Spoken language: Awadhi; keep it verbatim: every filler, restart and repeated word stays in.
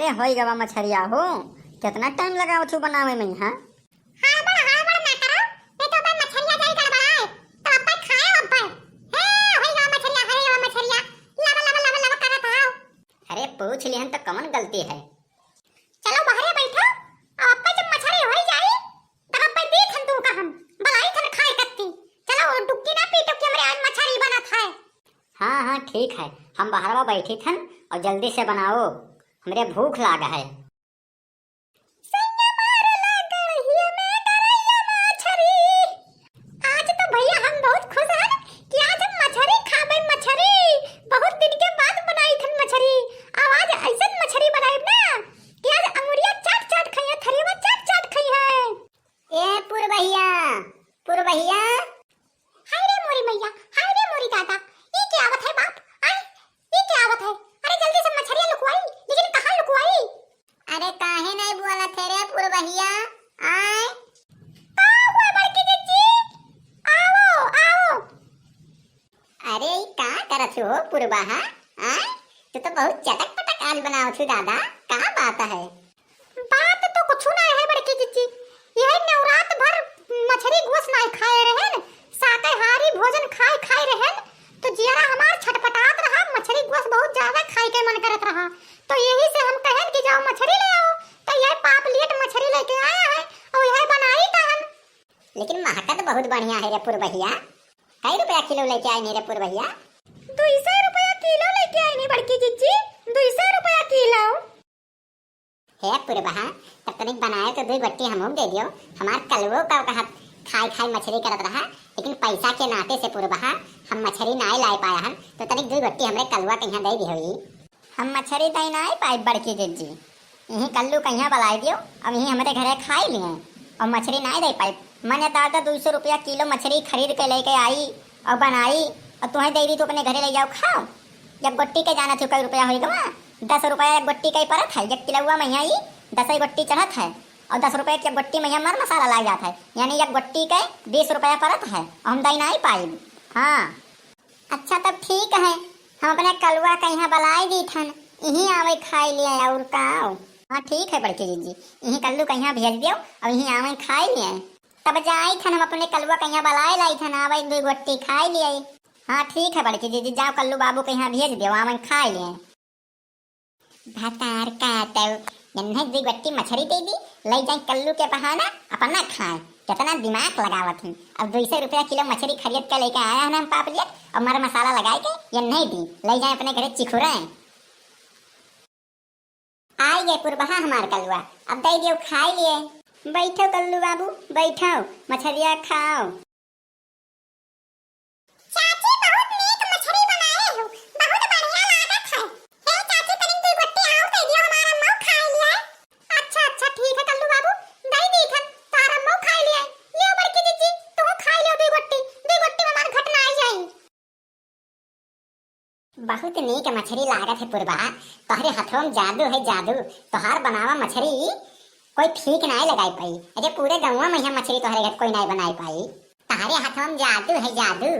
ए, होई गवा मछरिया हो, केतना टाइम लगावत हो बनावे में, हाँ? हाय बड़, हाय बड़ ना करो, नहीं तो अब्बे मछरिया जाई गड़बड़ाए, तो अब्बे खाए अब्बे। हे, होई गवा मछरिया, होई गवा मछरिया, लावा, लावा, लावा, लावा करत हाव। अरे पूछ लिहन तो कौन गलती है? चलो बहरे बैठो, अब अब्बे जब मछरी होई जाई, तब अब्बे दी थन तुमका हम, बलाई थन खाए कत्ती। चलो डुक्की ना पीटो कि हमरे आज मछरी बनत है। हाँ, हाँ, ठीक है, हम बहरवा बैठी थन और जल्दी से बनाओ, हमरे भूख लाग है। सैया मारेला गड़हिया में गरैया मछरी। आज तो भैया हम बहुत खुश हन कि आज हम मछरी खाबे, मछरी। बहुत दिन के बाद बनाई थन मछरी। अब आज ऐसन मछरी बनाई ना कि आज अंगुरिया चाट चाट खइहे, थरिया चाट चाट खइहे। ए पुरबहिया, पुरबहिया। हाय रे मोरी मैया, हाय रे मोरी दादा, ई के आवत है बाप? आय, ई के आवत है? अरे जल्दी से मछरिया लुकवाई, लेकिन कहाँ लुकवाई? अरे काहे नहीं बोलत है रे पुरबहिया? आय। का हुआ बड़की जिज्जी? आओ, आओ। अरे ई का करत हो पुरबहा? आय, तू तो बहुत चटक पटक आज बनावत हो दादा, का बात है? बात तो कुछ ना है बड़की जिज्जी, यही नवरात भर मछरी गोस नाय खाए रहेन, शाकाहारी भोजन खाए खाए रहेन, तो जियरा हमार छटपटात रहा, मछरी गोस बहुत ज्यादा खाए के मन करत रहा, तो यही से हम कहेन कि जाओ मछरी ले आओ, तो यह पापलेट मछरी लेके आया है और यह बनाई तहन। लेकिन महकत बहुत बढ़िया है रे पुरबहिया। कई रुपया किलो लेके आए नहीं रे पुरबहिया? दुई सौ रुपया किलो लेके आए नहीं बड़की जिज्जी, दुई सौ रुपया किलो। हे पुरबहा, तब तनिक बनाए तो दुई गोटी हमहू दे दियो। हमार कलुओ का कहत खाए खाए मछरी करत रहा, लेकिन पैसा के नाते से पुरबहा हम मछरी नाय लाए पाया हन, तो तनिक दुई गोटी हमरे कलुआ कहिया दे दी होई। हम मछरी तई नाय पाइब बड़की जिज्जी, इही कल्लू कहिया बलाई दियो, अब इही हमरे घरे खाई लिए, और मछरी नाय दे पाइब। मने दादा दुई सौ रुपया किलो मछरी खरीद के लेके आई और बनाई, और तुहें दे दी, तू अपने घरे ले जाओ खाओ। एक गोटी के जाना तू कई रुपया होई गवा, दस रुपया एक गोटी के परत है, एक किलौआ में यहाँ ई दस ही गोटी चढ़त है, और दस रुपया के एक गोटी में यहाँ मर मसाला लाग जात है, यानी एक गोटी के बीस रुपया परत है, और हम दई नाय पाइब। हाँ। अच्छा, तब ठीक है, हम अपने कलुआ कहिया बलाई दीथन, इही आवे खाई लिए, और का? हाँ, ठीक है बड़की जिज्जी, इही कल्लू कहिया भेज दियो, अब इही आवे खाई लिए। तब जाई थन, हम अपने कलुआ कहिया बलाई लाई थन, आवे एक दुई गोटी खाई लिए। हाँ, ठीक है बड़की जिज्जी, जाओ कल्लू बाबू कहिया भेज दियो, आवे खाई लिए। भतार काटव, एन्हे दुई गोटी मछरी दे दी, लई जाई कल्लू के बहाना, अपना खाए। कितना दिमाग लगावत हन। अब दुई सौ रुपया किलो मछरी खरीद के लेके आया है ना हम पापलेट, और मर मसाला लगाए के एन्हे दी, लई जाए अपने घरे चिखुरे। आई गए पुरबहा हमार कलुआ, अब दे दियो खाए लिए। बैठो कल्लू बाबू, बैठो, मछरिया खाओ। चाची, बहुत नीक मछरी बनाए हो, बहुत बढ़िया लागत है। हे चाची, तनिक दुई गोटी और दे दियो, हमार अम्मऊ खाए लिए। अच्छा, अच्छा, ठीक है कल्लू बाबू, दे दी थन, तार अम्मऊ खाए लिए। लियो बड़की जिज्जी, तू खाए लियो दुई गोटी, दुई गोटी में हमार घट ना आई जाई। बहुत नीक मछरी लागत है पुरबा, तोहरे हथवा में जादू है जादू, तोहार बनावा मछरी कोई ठीक नाय लगाई पाई। अरे पूरे गौवा में यहाँ मछरी तोहरे घर कोई नाय बनाई पाई। तोहरे हथवा में जादू है जादू।